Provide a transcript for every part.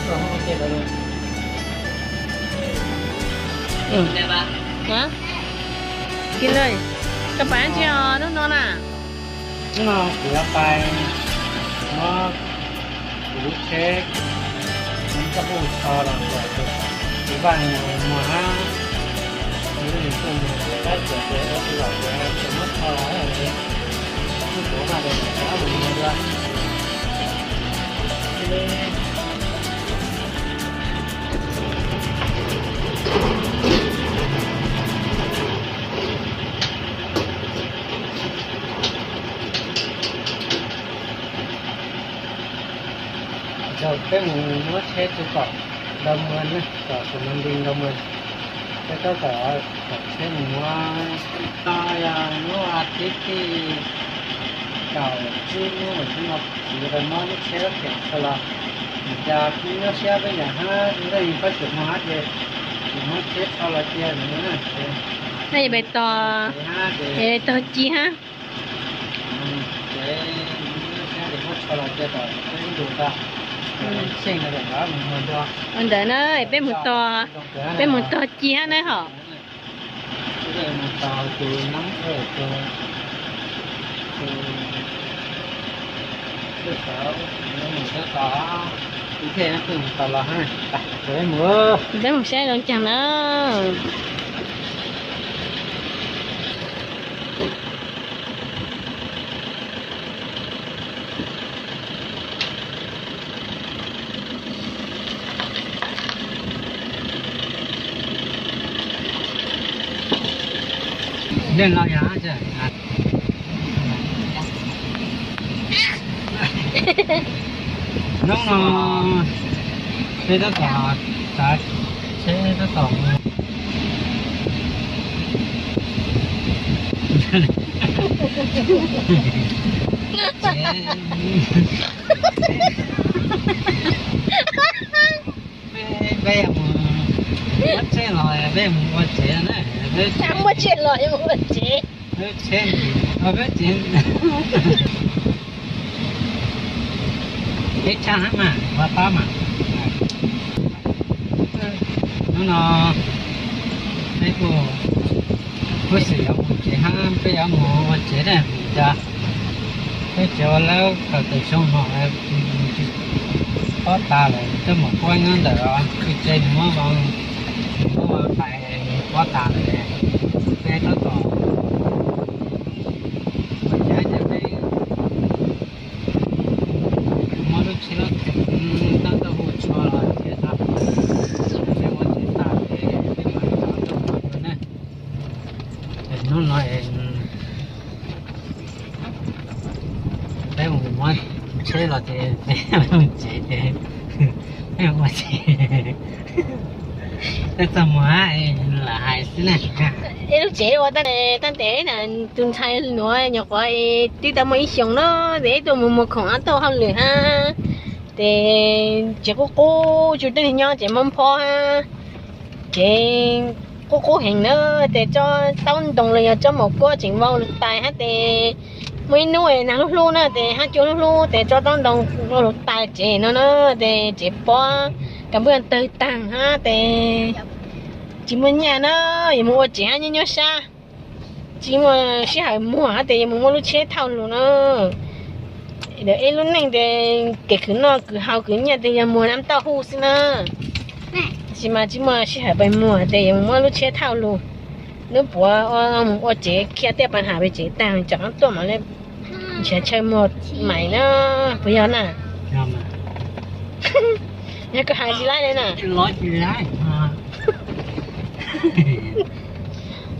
Koj pais dab tsi os hnub no na? Hnub no kuv yuav pais muab kuv lub tsheb, kuv lub tsheb hu tso los kom kuv vaj muag hab, kuv lub tsheb mus tab sis ces ua tsis los ces tseem muab tso los, kuv vaj ces kuv mus dua. Peb mus muab tsheb rau tom Ntau Muas na, tom Xus Mas Nti Ntau Muas. Peb tab tom tom tsheb mus muab, tau yog hnub vas thib thib kaum tsib hnub mus tsis muab lub tsheb rab pheem tso los, cas kuj nyuaj siab peb yam hab, leej pab tseem mus hab ces tsis muab tsheb tso los cia na. Nej pais tog, tog ci hab. Ua ntawd na, peb mus tog, peb mus tog ci hab na hom. Peb mus saib zoo caag na. Hnub no peb tab tom, tsheb tab tom peb mus ua tsheb los peb mus ua tsev na. Muaj tsheb los mus ua tsev. Peb tsheb, peb tsheb, peb tshaj hab mas ua pab mas. Hnub no peb kuj, kuj xwm yuav mus tsev hab, peb yuav mus ua tsev na, cas peb tsev ua lawb kaum tawm xyoo no tsis pob tas lawm, coj mus puab nyob ntawm tsev, nws muab, nws muab tais pob tas lawm. Peb tab tom ua cas ces peb muab lub tsheb lub theem tab tom hu tso los ces tau, peb ua tsev tas ces peb mam li rov tuaj mus dua na. Hnub no peb mus muab tsheb los ces peb mus tsev ces peb mus ua tsev. Peb txog mus lam hais xwb na. Ib lub tsev ua tag, tag ntev na, tus ntxhais nuav nyuam qhuav twb tau muaj ib xyoos na, ces ib tug mus muag khoom ob tug hauj lwm hab, ces tsev qub qub, tsis muaj leej twg nyob, tsev mob nphob hab, ces qub qub heev na, ces tsob taub ntoo los yog tsob maum kuab tseem vau lug tais hab, ces muaj ib hnub nag hlub hlub na, ces hab cua hlub hlub ces tsob taub ntoo vau lug tais tsev no na, ces tsev pob, kas npub tawg taag hab, ces tsis muaj nyaj na, yuav mus ua tsev hab nyuaj nyuaj sab, tsis muaj sij hawm muag hab, ces yuav mus muab lub tsheb thauj lug na. Ib lub neej ces kev khwv noj khwv haus khwv nyiaj ces yog muag nam tauj hu xwb na, tsis mas tsis muaj sij hawm pes muag ces yuav mus muab lub tsheb thauj lug. Nub puav mus ua tsev, khiav tej pas has pem tsev taag, tsom tuaj mam le nrhiav chaw muag mais na, puas yog na? Yog koj has tsis laib li na.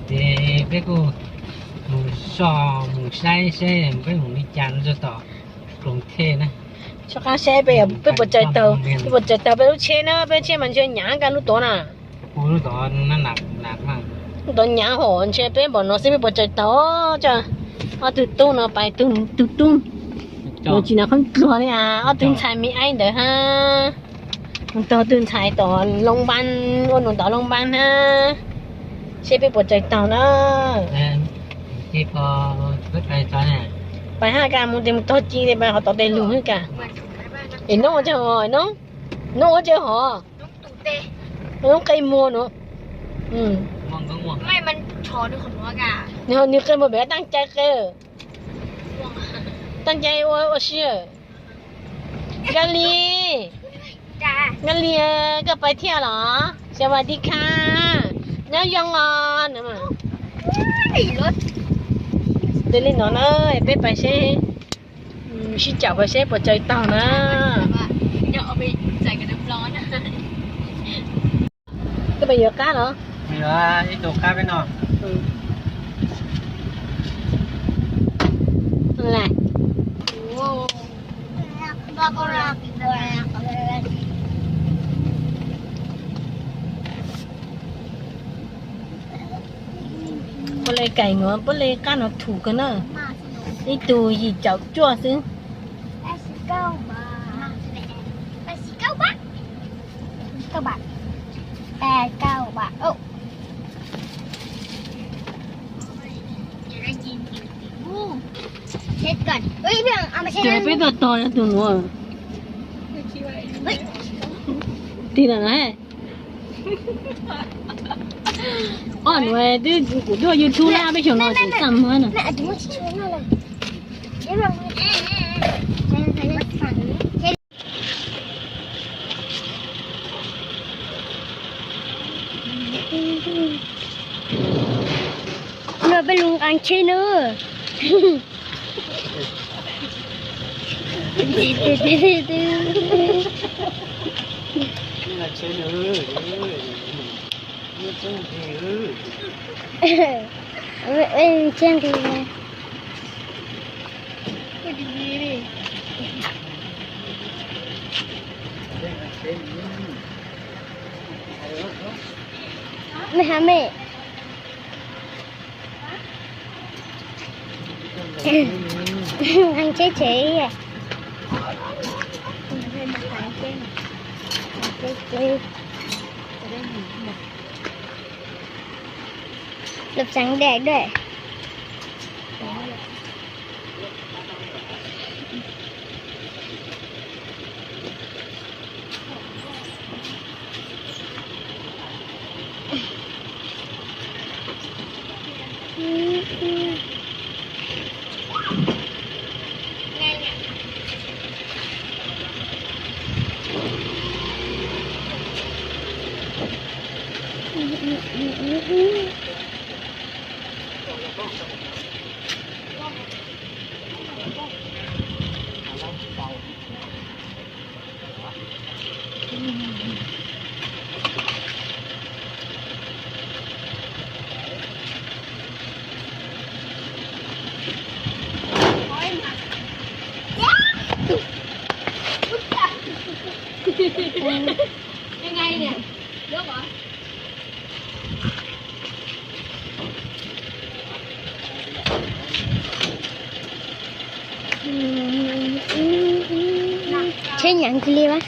Ces peb kuj mus soj mus saib seb peb mus li cas no rau tom Kloos Thej na. Soj qab saib peb puas tsaws taug, peb puas tsaws taug peb lub tsheb na, peb tsheb mas ntshe nyav kag lub tuav na. Lub tuav nyav hos, ntshe peb npaum no xwb peb puas tsaws taug. Ob tug tub no pais, tug tub, tsis nav qhov dluag li, ob tug ntxhais me aib ntawd hab. Mus taug tug ntxhais tom Looj Npaab, ua nus tom Looj Npaab hab, seb peb puas tsaws taug na. Pais hab kag mus tes mus tog ci tes pais qhov tom tes lug hab kag. Es noob, noob. Nub ua tsev hov, nub qe muag nub. Nws qe muag pem, teej cai qe. Teej cai ua ua si. Nkaj Lis, Nkaj Lis, koj pais thiaj los? Sawv daws tiv khab, nyob zoo os. Ces li no na, peb pais seb, sib caum pais seb puas tsaws taug na. Koj pais yuav qab los? Ib tug qab peb no. Puab le kaim nuav, puab le qab nuav thum kawg na. Ib tug yim caum cuaj xwb. Ces peb tuaj tog yog tus nuav. Tig lawm na. Ob nuav twb kuv tuaj YouTube na, peb xyoo no tsis txaj muag na. No peb lug nqaa tsheb na. Mej ha mej. Nqaa tsheb tsev. Lụm sáng đẹp đấy. Tsheb nyeem kawg li mas.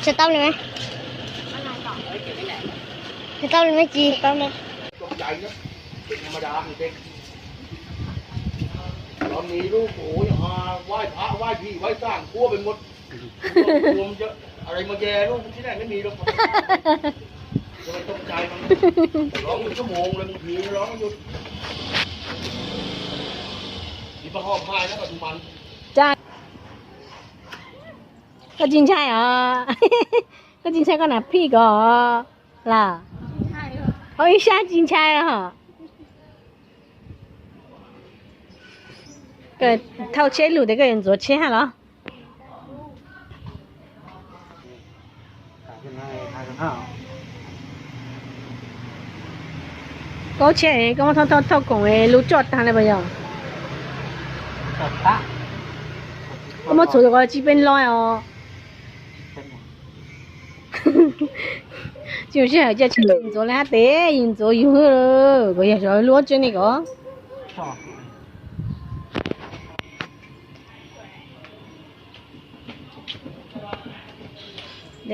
Tsis tau li mas. Tsis tau li mas tsis. Koj tsis ntshai os? Koj tsis ntshai koj nam phij ko los? Ib sab tsis ntshai os. Thauj tsheb lug tes koj yuav ntxuav tsheb hab los? Koj tsheb koj muab thauj thauj koom lub tsoj taag le puas yog? Koj muab txhuv ko tsis peb lo os. Tsis mus sij hawm cia tsheb ntxuav le hab tes yus ntxuav yus, kuv yog lub tsheb ne ko.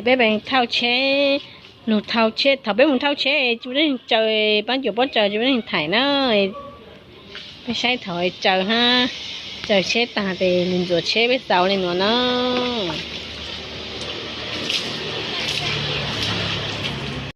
Peb thauj tsheb, lug thauj tsheb, thaum peb mus thauj tsheb tsis muaj neeg tsaws, paab cuam pob tsaws tsis muaj neeg thaim na. Peb saib thaum tsaws hab, tsaws tsheb taag tes lug ntxuav tsheb peb txaus le nuav na.